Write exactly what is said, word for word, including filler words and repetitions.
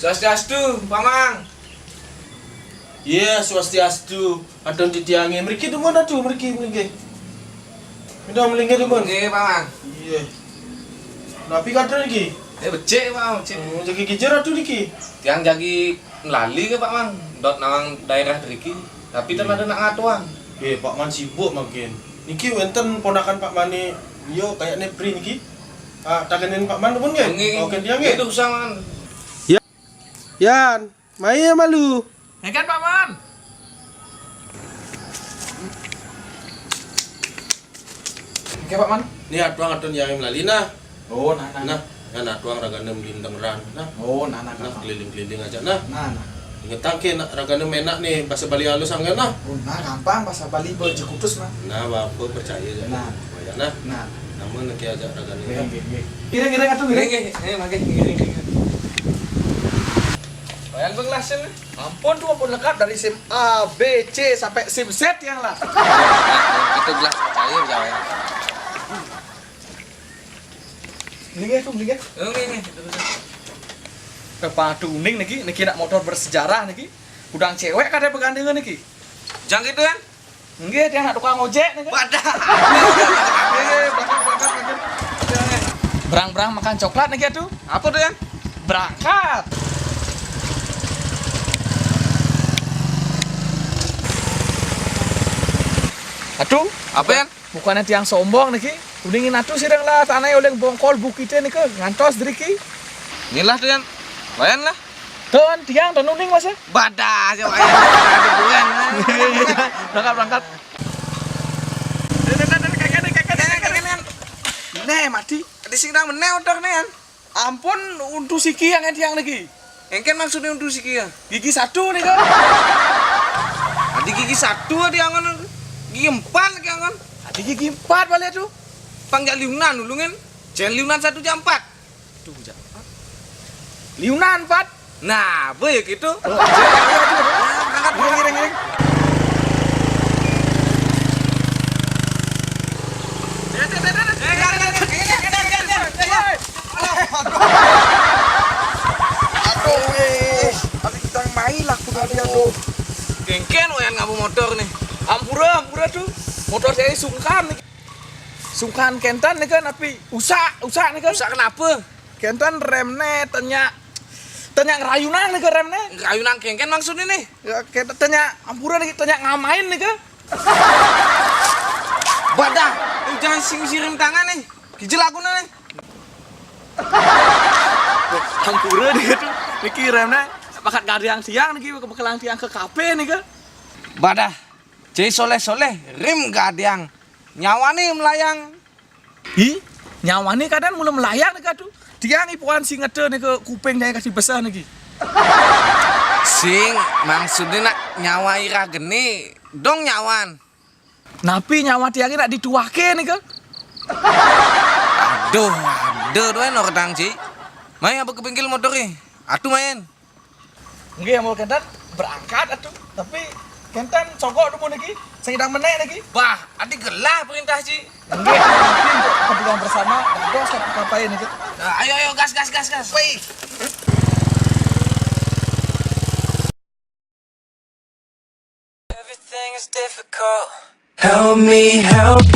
Swastiastu, Pak Mang. Iya, swastiastu. Adon titiangé. Mriki dumun atu, mriki, mriki. Minta melinggih dumun. Nggih, Pak Mang. Iya. Napi kados niki? Eh, becik, Pak Mang, becik. Hmm, jagi kijur atu niki. Tiang jagi melali ke, Pak Mang. Dot nawang daerah driki. Tapi ten ada nak ngatuang. Nggih, Pak Man sibuk mangkin. Niki wénten ponakan Pak Mané, yo kayakné pri niki. Ah, takenin Pak Man pun nggih? Nggih, nggih. Oke, dia nggih. Nggih, usah, Man. Ya. Yan, mai malu. Nggih, Pak Man. Oke, Pak Man. Ni atuang adon yang melali nah. Oh, nah, nah. Nah, nah, nah, tuang ragané melintang ran. Nah, Oh, nah, nah, nah, nah. Keliling-keliling aja nah. Nah, nah. Ingetang ke nak ragané ménak nih bahasa Bali halus angin nah. Oh, nah, gampang bahasa Bali bejekutus nah. Nah, bapak percaya aja. Nah. Banyak nah. Nah. Nama nak aja ragané. Nggih, nah. Nggih, nggih. Ngiring, ngiring atuh, ngiring. Nggih, nggih. Eh, mangke, ngiring, ngiring. Bayang benglasin. Ampun tuh, ampun lengkap dari sim A, B, C sampai sim Z yang lah. Itu gelas cair ya. Mending ya, tuh, mending ya. Oh, nggih, nggih. Terus, terus. Kepala tuning niki, niki nak motor bersejarah niki. Udang cewek kada pegandengan niki. Jang gitu kan? Nggih, dia nak tukang ojek niki. Wadah. Nggih, nggih, berangkat, berangkat, berangkat. Berang-berang makan coklat niki atuh. Apa tuh, Yan? Berangkat. Atuh, apa, Yan? Bukannya tiang sombong niki. Udah ngin atuh sidang lah tanah oleh bongkol bukitnya niki ngantos driki. Inilah tuh, Yan. Lumayan lah. Tuh kan tiang tuh nuning mas ya. Badah aja, Yan. Ada bulan. Berangkat, berangkat. Nih, mati. Di sini meneh otak nih, Yan. Ampun, untuk siki yang tiang niki. Engken maksudnya untuk siki ya? Gigi satu nih kan. Tadi gigi satu di angon, gigi empat lagi angon. Tadi gigi empat balik tuh. Pang jak liunan ulungin. Jangan liunan satu jam empat. Tuh, jak empat. Liunan empat. Nah, apa ya gitu? Oh, iya, iya, iya. Berangkat, berangkat. Ngiring, ngiring. Aduh, weh. Tapi kita main lah kudu dia tuh. Kengken wayan ngabu motor nih. Ampura, ampura tuh. Motor saya sungkan nih. Sungkan kentan nih kan, tapi usak, usak nih kan. Usak kenapa? Kentan remne tanya, tanya ngerayunan nih ke remne. Ngerayunan kengken maksudnya nih. Ya, kentan tanya ampura nih, tanya ngamain nih ke. Badah, lu jangan sing sirim tangan nih. Kijil aku nih. Hampura dia tuh. Niki remnya pakat gadiang tiang niki, bekelang tiang ke kafe nih ke. Badah. Cai soleh-soleh, rim gadiang. Nyawa nih melayang. Ih, nyawa nih kadang mula melayang nih katu. Tiang ipuan sing ngete nih ke kuping jaya kasih besar nih ki. Sing, maksudnya nak nyawa ira geni, dong nyawan. Napi nyawa tiang ini nak dituake nih ke? Aduh, aduh, doain orang tang, Ci. Mai apa ke bengkel motor nih? Atuh main. Nggih, amun kenten berangkat atuh. Tapi kenten sogok dulu niki, sing idang menek niki. Bah, adi gelah perintah, Ci. Nggih, tapi untuk kepentingan bersama, dados kapai niki. Nah, ayo, ayo, gas, gas, gas, gas. Wih. Everything is difficult. Help me help.